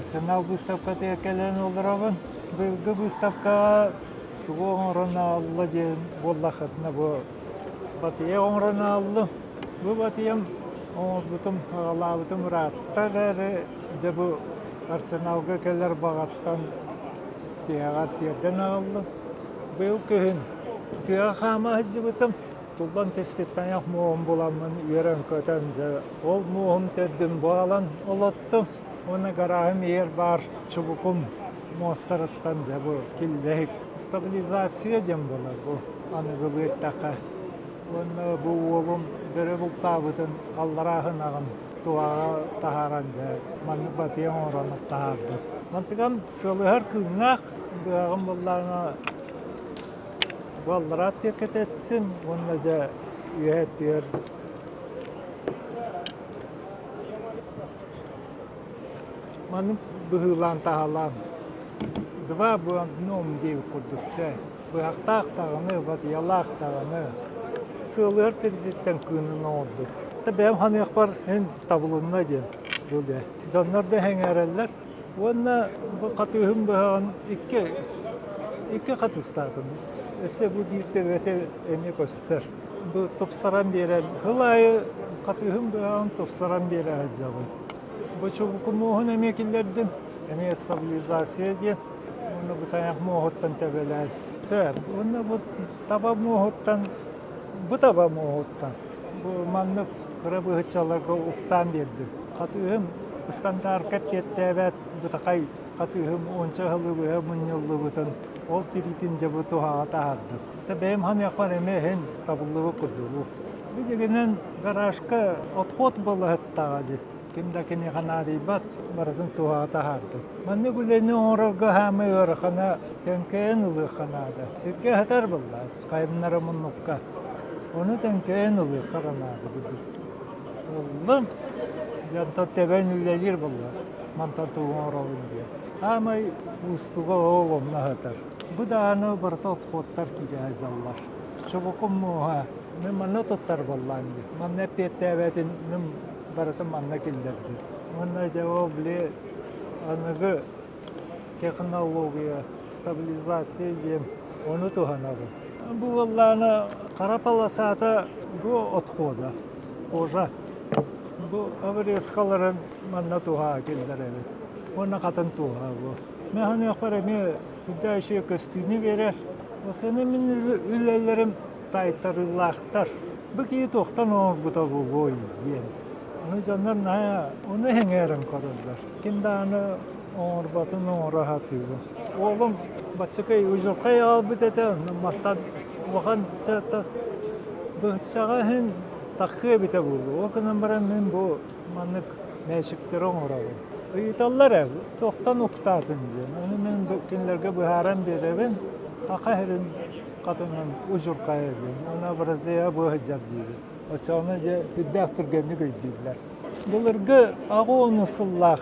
Арсенал быыстапкатыгар кэлэн олоробун. Быйылгы быыстапкаҕа тугу оҥорон аҕалла диэн буоллаххытына бу батыйа оҥорон аҕаллым. Бу батыйам оҥорбутум, аҕалаабытым ыраатта эрээри, дьэ бу Арсеналга кэлэр баҕаттан тиһэҕэр тиэрдэн аҕаллым. Быйыл күһүн тыаҕа хаама сылдьыбытым. Туллан түспүт тайах муоһун буламмын үөрэн-көтөн дьэ ол муоһум төрдүн буолан олоттум уонна гарааһым иһигэр баар чубукум муостарыттан дьэ бу киллэһик стабилизация диэн буолар бу аныгылыы эттэххэ уонна бу уолум бөрө бултаабытын аллараа ынаҕын туһаҕа таһааран дьэ маннык батыйа оҥорон таһаардым. Мантыгам сылыһар кыымнаах быһаҕым буоллаҕына Бу аллараа кэтэттим уонна дьэ үөһэ өттүгэр маннык быһыылаан таһалаан два в одном диэбит курдук чэ быһахтаах даҕаны батыйалаах даҕаны сыалыһар төрдүттэн кыынын оҥордум бэйэм ханыахпар эн табылынна диэн бу дьэ дьоннор да сэҥээрэллэр Уонна бу хатыыһым быһаҕын икки, икки хатыыстаатым. Өссө бу биир төбөтө эмиэ көстөр. Бу тупсаран биэрэн, сыл аайы хатыыһым быһаҕын тупсаран биэрэ сылдьабын. Бу чубуку муоһун эмиэ киллэрдим. Эмиэ стабилизация диэн. Уонна бу тайах муоһуттан төбөлөөн. Сөп. Уонна бу таба муоһуттан, бу таба муоһуттан бу маннык кыра быһыччаларга уктаан биэрдим. Хатыыһым ыстандаарка эппиэттээбэт бытахай хатыыһым уонча сылы быһа мунньуллубутун ол тириитин дьэ бу туһаҕа таһаардым. Бэйэм саныахпар эмиэ иһин табыллыбыт курдугу. Билигинэн гаражка отход буолаһыттаҕа дии. Ким да киниэхэ наадыйбат, барытын туһаҕа таһаардым. Маннык үлэни оҥорорго хаамыы ыарахана төҥкөйөн ылыахха наада. Сиргэ сытар буолла, хайыннара муннукка. Ону төҥкөйөн ылыахха эрэ наада курдук. Ыллым, дьонтон тэбэн үлэлиир буолла, мантан тугу оҥоробун диэн. Саамай уустуга ол онно сытар. Бу даҕаны барыта отходтар киирэ сылдьаллар. Чубукум муоһа, мин манна туттар буоллаҕым дии. Манна эппиэттээбэтин мин барытын манна киллэрдим. Уонна дьэ ол били аныгы технология, стабилизация диэн ону туһанабын. Бу буоллаҕына хара полосата бу отхода, кожа. Бу обрезкаларын манна туһаа киллэрэбит. Уонна хатын туһа бу. Мен саныахпар эмиэ сүрдээх үчүгэй көстүүнү биэрэр. Осыны мин үлэлэрим таайтарыылаахтар. Бу киһи туохтан оҥорбута буолуой диэн. Ону дьоннор наһаа ону сэҥээрэн көрөллөр. Ким даҕаны оҥорботун оҥоро сатыыбын. Уолум баччакай удьурхай аҕалбыт этэ, онно мантан улахан быһыччаҕа иһин таххыа эбитэ буолуо. Ол гынан баран мин бу маннык мээчиктэри оҥоробун. Ыйыталлар ээ, туохтан уктаатын диэн. Ону мин кинилэргэ быһааран биэрэбин. Аха сирин хатыҥын удьурхайа диэн. Уонна образея бу сылдьар диибин. Оччоҕуна дьэ сүрдээх түргэнник өйдүүллэр. Былыргы аҕа сыллаах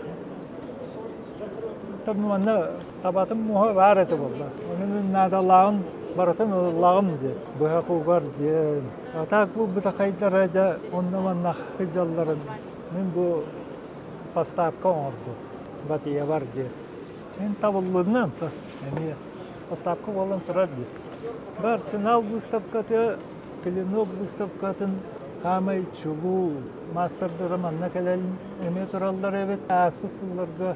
манна табатын муоһа баар этэ буолла. Ону мин наадалааҕын барытын ыллаҕым диэн. Быһах угар диэн. А так бу бытахайдара дьэ онно-манна сылдьалларын мин бу поставка оҥордум. Батыйабар диэн. Мин табыллынна онтон эмиэ поставка буолан турар дии. Бу Арсенал выставката Клинок выставкатын хаамай чулуу маастардара манна кэлэн эмиэ тураллар эбит. Ааспыт сылларга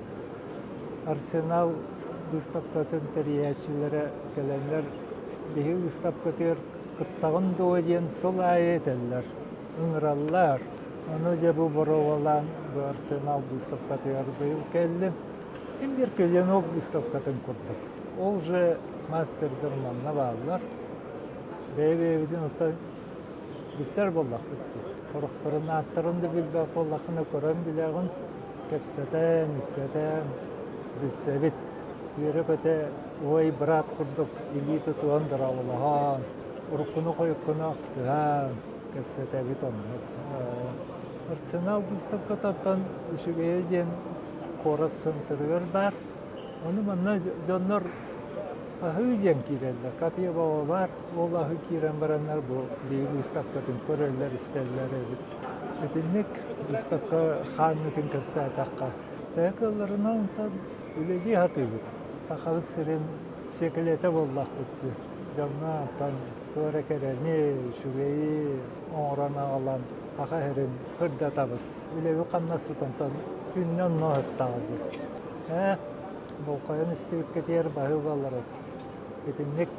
Арсенал выставкатын тэрийээччилэрэ кэлэннэр биһи выставкатыгар кыттаҕын дуо диэн сыл аайы этэллэр, ыҥыраллар. Ону дьэ бу боруобалаан бу Арсенал выставкатыгар быйыл кэллим. Ким биир клинок выставкатын курдук. Ол же мастердар манна бааллар. Бэйэ-бэйэбитин оттон билсэр буоллахпыт дии. Сорохторун ааттарын да билбэт буоллаххына көрөн билэҕин, кэпсэтэн, ипсэтэн билсэбит. Үөрэ-көтө ой брат курдук илии тутуһан дорооболоһон, уруккуну-хойуккуну ахтыһан кэпсэтэбит оннук. Арсенал выставкатыттан үчүгэйэ диэн куорат центрыгар баар. Ону манна дьоннор аһыы диэн киирэллэр. Копьевоҕа баар, ол аһыы киирэн бараннар бу биһиги выставкатын көрөллөр-истэллэр эбит. Итинник выставка хааннытын кэпсээтэххэ. Төһө кыалларынан онтон үлэлии сатыыбыт. Сахабыт сирин сиэкилэтэ буоллахпыт дии. Дьоҥҥо онтон туох эрэ кэрэни, үчүгэйи оҥорон аҕалан саха сирин сырдатабыт. Үлэбит-хамнаспыт онтон күннэ онно ыһыктаҕа дии. Ээ, болҕойон истибиккитигэр баһыыбаллар Итинник.